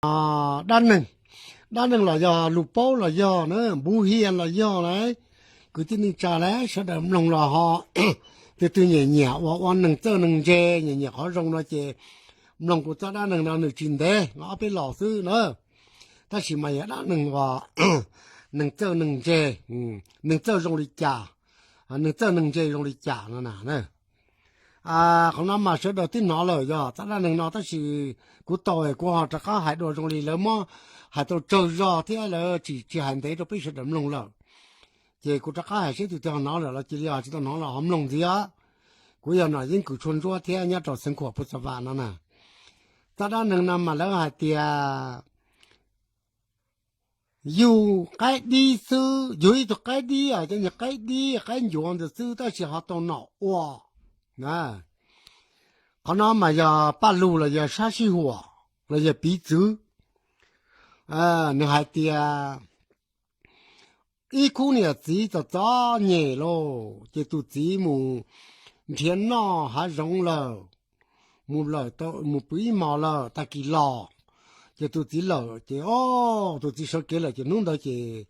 dab neeg, dab neeg los yog lus paub los yog na, npuv hias los yog la, kwv tij neej tsa la sawv daws mloog los ho, tus twg nyiam nyiam ua ua neeg txawj neeg ntse, nyiam nyiam qhov zoo no ces mloog kuv txoj dab neeg no nws tsis ntev, ob peb los xwb na. Tab sis mas yog dab neeg uas neeg txawj neeg ntse, neeg txawj zoo li cas, neeg txawj neeg ntse zoo li cas no na. Qhov no mas sawv daws twb hnov lawm yog txoj dab neeg no, tab sis kuv tau kuv ho rov qab hais dua zoo li lawv muab hais tau tsawg zog thiab lawv tsis tsis hais ntev rau peb sawv daws mloog lawm. Ces kuv rov qab hais seb tus twg ho hnov lawm los cia li, tsis tau hnov los ho mloog ntxiv. Kuv yog Nom Yeeb Kws Tshuaj Ntsuab thiab nyob rau xeev Khuam Phu Xa Vam no na. Txoj dab neeg no mas lawv hais tias yug qaib dib xwb, yug ib tug qaib dib, cov niag qaib dib qaib ncuav ntawd xwb tab sis ho tau nom ua. Qhov no mas yog paj lug los yog sab sij huam los yog piv txwv. Nws hais tias ib khub niam txiv txom txom nyem lauj, ces tus txiv mus nrhiav noj hav zoov lawm, mus pw ib hmos lawm tag kis los, ces tus txiv lawm ces, o, tus txiv sawv kev lawm ces hnub ntawd ces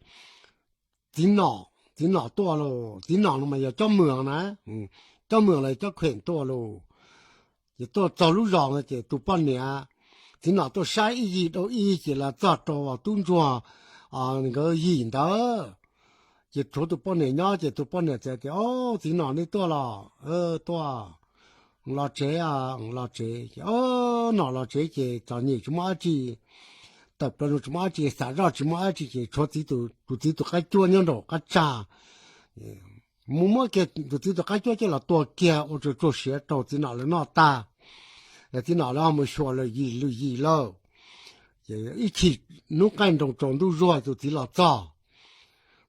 txiv nom, txiv nom tuaj lauj. Txiv nom no mas yog cob mwam na, cob mwam los cob kheem tuaj lauj. Ces tuaj txog lub zos no ces tus poj niam, txiv nom tuaj saib ib yig dhau ib yig ces los txog rau tub ntsuag nkawd yim ntawd. Ces tshuav tus poj niam nyob ces tus poj niam txawm tias, o, txiv nom nej tuaj los? Tuaj, los tsev, los tsev. Ces o, nom los tsev ces txom nyem tsis muaj dab tsi, tawm plaws no tsis muaj dab tsi, xam zoj tsis muaj dab tsi ces tshuav tus txiv tus qaib cuab nyob nraum qab tsag. Mus muab kiag tus txiv tus qaib cuab coj los tua kiag ua tsuag tsuag siav rau txiv nom lawv noj tag. Txiv nom lawv ho mus xyuas lawm yim lwm yim lawm. Ces ib chim hnub qaij nroos tsaus ntuj zuag tus txiv los txog.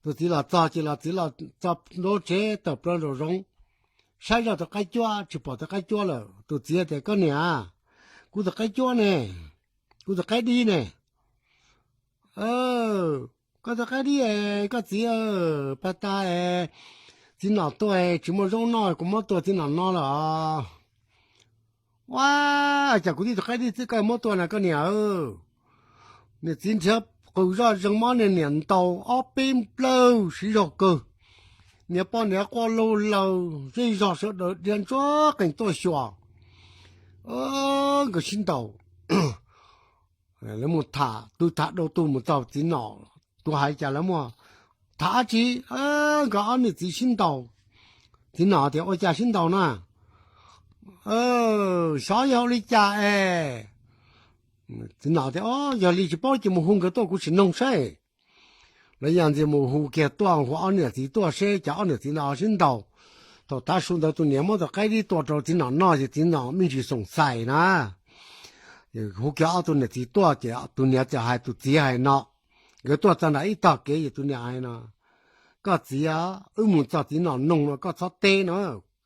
Tus txiv los txog ces los txiv los txog nruab tsev tawm plaws nraum zoov, saib zoj tus qaib cuab tsis pom tus qaib cuab lawm. Tus txiv tias, koj niam, kuv tus qaib cuab ne, kuv tus qaib dib ne. Koj tus qaib dib es koj txiv, pag tas es txiv nom tuaj tsis muaj zaub noj kuv muab tua txiv nom no lawm. Ua cas kuv tib tus qaib dib xwb koj muab tua na koj niam? Niam txiv nrhiav qws zoj zeeg mob niag niam ntaus ob peb nplawg siv zog kawg. Niam poj niam quaj lug laws zej zog sawv daws dhia ntsuab qees tuaj xyuas. Nkawd sib ntaus. Lawv mus tham, tus tham dau tus mus txog txiv nom, tus hais cas lawv muaj tham dab tsi. Nkawd ob niam txiv sib ntaus. Txiv nom tias, ua cas sib ntaus na? Xyov yog ua li cas es. Txiv nom tias, o, yog li tsis paub ces mus hu nkawd tuaj kuv sim noog saib. Lawv yog ntxias mus hu kiag tuaj, hu ob niam txiv tuaj seb cas ob niam txiv ntawd sib ntaus. Thaum tav su ntawd tus niam muab tus qaib dib tua rau txiv nom noj ces txiv nom me ntsis xoom xais na. Hu kiag ob tug niam txiv tuaj ces tus niam txawm hais tus txiv hais no, nkawd tuaj txog nram ib tog kev ces tus niam hais no, koj txiv, wb mus txog txiv nom noog no koj txhob teb no,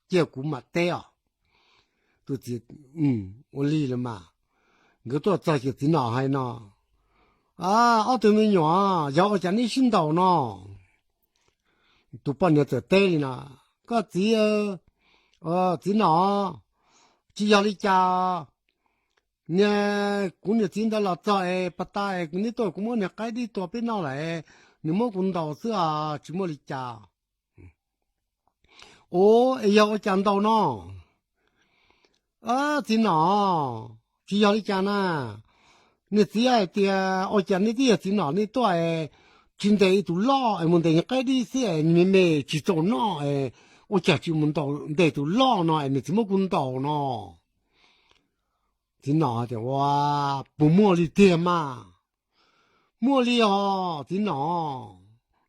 cia kuv mam teb os. Tus txiv, ua li los mas. Nkawd tuaj txog ces txiv nom hais no, ob tug me nyuam, yog ua cas neb sib ntaus no? Tus poj niam txawm teb li no, koj txiv, txiv nom, tsis yog li cas. Niag kuv niam txiv ntawd los txog es pas tas es neb tuaj kuv muab niag qaib dib tua peb noj lawm, nws muab kuv ntaus xwb os, tsis muaj li cas. Ua, es yog ua cas ntaus no? Txiv nom, tsis yog li cas na. Niag txiv hais tias ua cas nej twb yog txiv nom nej tuaj es tsis ntes ib tus loj es mus ntes niag qaib dib xwb es me me tsis txaus noj es ua cas tsis mus ntes tus loj no es nws txiv muab kuv ntaus no. Txiv nom tias, ua, puas muaj li tiag mas? Muaj li os txiv nom.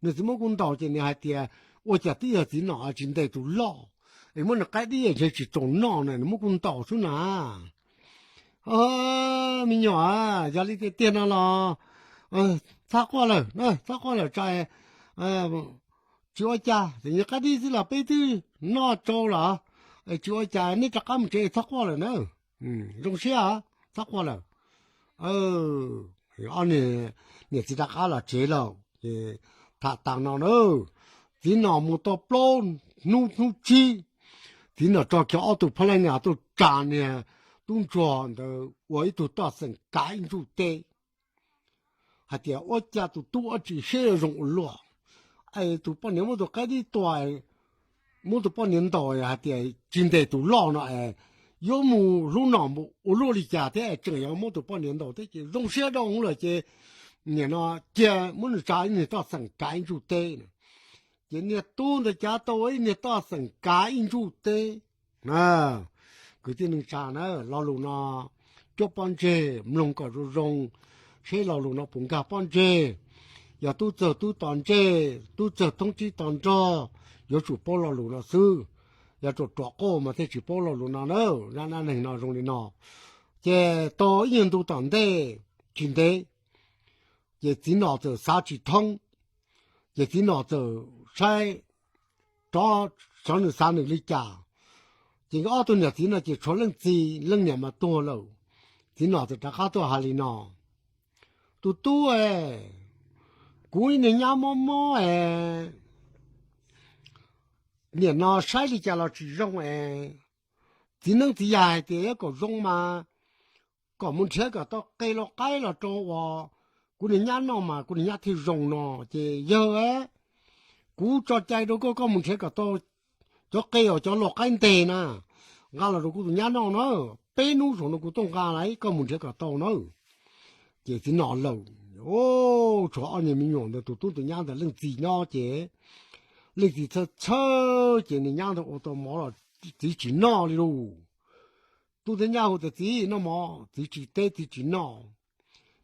Nws txiv muab kuv ntaus ces nws hais tias ua cas twb yog txiv nom tsis ntes tus loj es muab nws qaib dib ntshe tsis txaus noj na, nws muab kuv ntaus xwb na. Me nyuam, yog li tiag tiag no los txhob quaj lawm, txhob quaj lawm tso, tsis ua cas, tseem yog qaib dib xwb los peb twb noj tsau lawm, tsis ua cas, neb rov qab mus tsev txhob quaj lawm na. Zoo siab, txhob quaj lawm. Ob niam txiv rov qab los tsev lawm ces tham tas no na, txiv nom mus tau plaub hnub hnub tsib, txiv nom tso kiag ob tug phab leej niag tuaj tsa niag tub ntsuag ntawd ua ib tug toj xeem kav ib ntsuj teb. hais tias ua cas tus tub ua tsis siab zoo ua luaj, es tus poj niam muab tus qaib tib tua, muab tus poj niam ntaus hais tias tsis ntes tus loj no es yuav mus hlub nom ua luaj li cas thiab es tseem yuav muab tus poj niam ntaus thiab ces zoo siab dhau lawm ces nim no cia muab nws tsa ib niag toj xeem kav ib ntsuj teb. Ces niag tub ntawd cav tau ib niag toj xeem kav ib ntsuj teb. Kwv tij neej tsa na, lo lus no cuab pob ntseg mloog kom zoo zoo, seb lo lus no puas nkag pob ntseg. Yog tub txawg tub tos ntsej, tub txawg thoob tsib tos nrog, yuav tsum paub lo lus no xwb. Yog ruam ruam qauj mas thiaj tsis paub lo lus no na. Zaj dab neeg no zoo li no. Ces tau ib nyuag ntu tom ntej tsis ntev, ces txiv nom txawm xav tsis thoob, ces txiv nom txawm saib rov, xyov nws xav nws li cas. Ces nkawd ob tug niam txiv no ces tshuav leej txiv, leej niam mas tuag lawm. Txiv nom txawm rov qab tuaj hais li no, tus tub es, kuv ib niag nyab mob mob es, nim no saib li cas los tsis zoo es, txiv neeb txiv yaig hais tias yuav kom zoo mas kom mus nrhiav kom tau qe lau qaib los rau uas kuv niag nyab noj mas kuv niag nyab thiaj zoo no. Ces yawg, kuv tso cai rau koj, koj mus nrhiav kom tau cov qe uas cov lau qaib nteg na, nqa los rau kuv tus nyab noj na. Peb hnub saum no kuv tuaj nqa lawm, koj mus nrhiav kom tau na. Ces txiv nom lawm, tshuav ob niag me nyuam ntawd, tus tub tus nyab ntawd, leej txiv nyob ces leej txiv txhawj txhawj ces niag nyab ntawd ua tau mov los txiv tsis noj li lauj. Tub thiab nyab hu tias txiv noj mov, txiv tsis teb txiv tsis noj.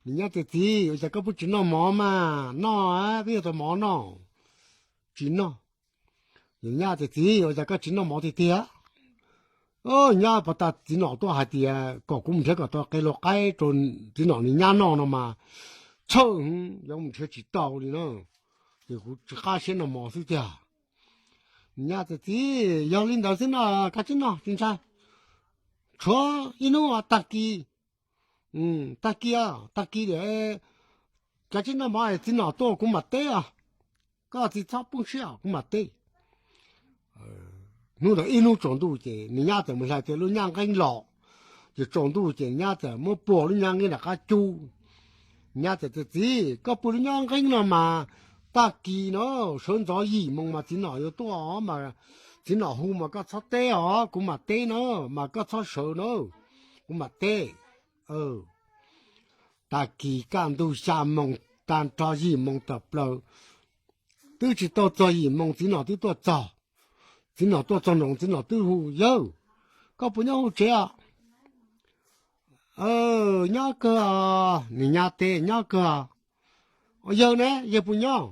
Niag nyab tias txiv ua cas koj pheej tsis noj mov mas noj, peb yuav tau mov noj. Tsis noj. Niag nyab tias txiv ua cas koj tsis noj mov tiag tiag. Nyab pov tas txiv nom tuaj hais tias kom kuv mus nrhiav kom tau qe lau qaib rau txiv nom niag nyab noj no mas txhawj, yuav mus nrhiav tsis tau li na. Ces kuv tsis qab siab noj mov xwb tiag. Niag nyab tias txiv yog li ntawd xwb no kav tsij noj tsis ntshai, tshuav ib hnub tag kis, tag kis, tag kis kav tsij noj mov, txiv nom tuaj kuv mam teb os. Koj txiv txhob poob siab kuv mam teb. Hnub ntawd ib hnub tsaus ntuj ces niag nyab txawm mus hlais tau lub nyab nqeeb los. Ces tsaus ntuj ces nyab txawm muab puag lub nyab nqeeb nram qab cub. Nyab txawm tias txiv koj puag lub nyab nqeeb no mas tag kis no sawv ntxov yim moos mas txiv nom yuav tuaj os mas txiv nom hu mas koj txhob teb os, kuv mam teb na, mas koj txhob sawv na, kuv mam teb. Tag kis kaj ntug xya moos tag nrho yim moos tawm plaws, twb tsis tau txog yim moos txiv nom twb tuaj txog. Txiv nom tuaj txog nroos txiv nom twb hu yawg, koj puas nyob hauv tsev os? Nyob kawg os. Niag nyab teb nyob kawg os. Yawg ne, yawg puas nyob?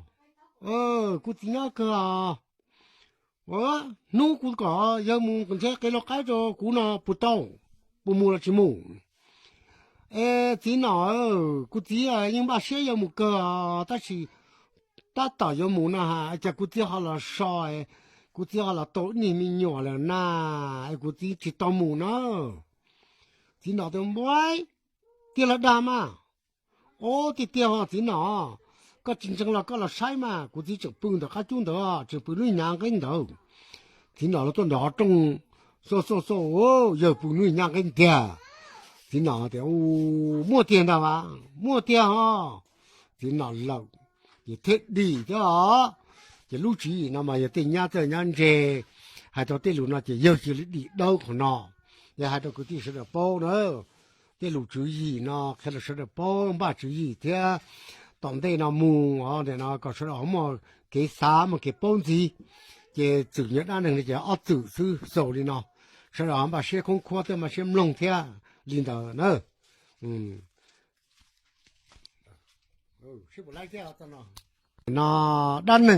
Kuv txiv nyob kawg os. Hnub kuv kom yawg mus nrhiav qe lau qaib rau kuv no puas tau, puas mus los tsis mus? Es txiv nom, kuv txiv yeej npaj siab yuav mus kawg os tab sis tab tom yuav mus no cas kuv txiv ho los so, kuv txiv ho los tau ib niag me nyuam lawm na, es kuv txiv tsis tau mus na. Txiv nom tias npua, tiag los dag mas? Ub, tiag tiag ho txiv nom, koj tsis ntseeg los koj los saib mas, kuv txiv tseem pw ntawm qab cub ntawd, tseem pw lub nyab nqeeb ntawd. Txiv nom los tuaj nram qhov rooj, xauj xauj xauj, yawg pw lub nyab nqeeb tiag. Txiv nom tias muaj tiag ntag as, muaj tiag ho. Txiv nom lawm, ces thiaj dim thiab os. Ces lub tswv yim no mas yog tej nyab txawj nyab ntse hais tau tej lus no ces yawg cia li dim dawb qhov no. Yog hais rau kwv tij sawv daws paub na, tej lus tswv yim no qhia rau sawv daws paub npaj tswv yim thiab tom ntej no mus os, nim no kom sawv daws ho muaj kev xav muaj kev paub ntxiv. Ces txwm nyob dab neeg no ces ob txwm xwb xaus li no, sawv daws ho npaj siab khoob khuab thiab npaj siab mloog thiab li ntawd na. No dab neeg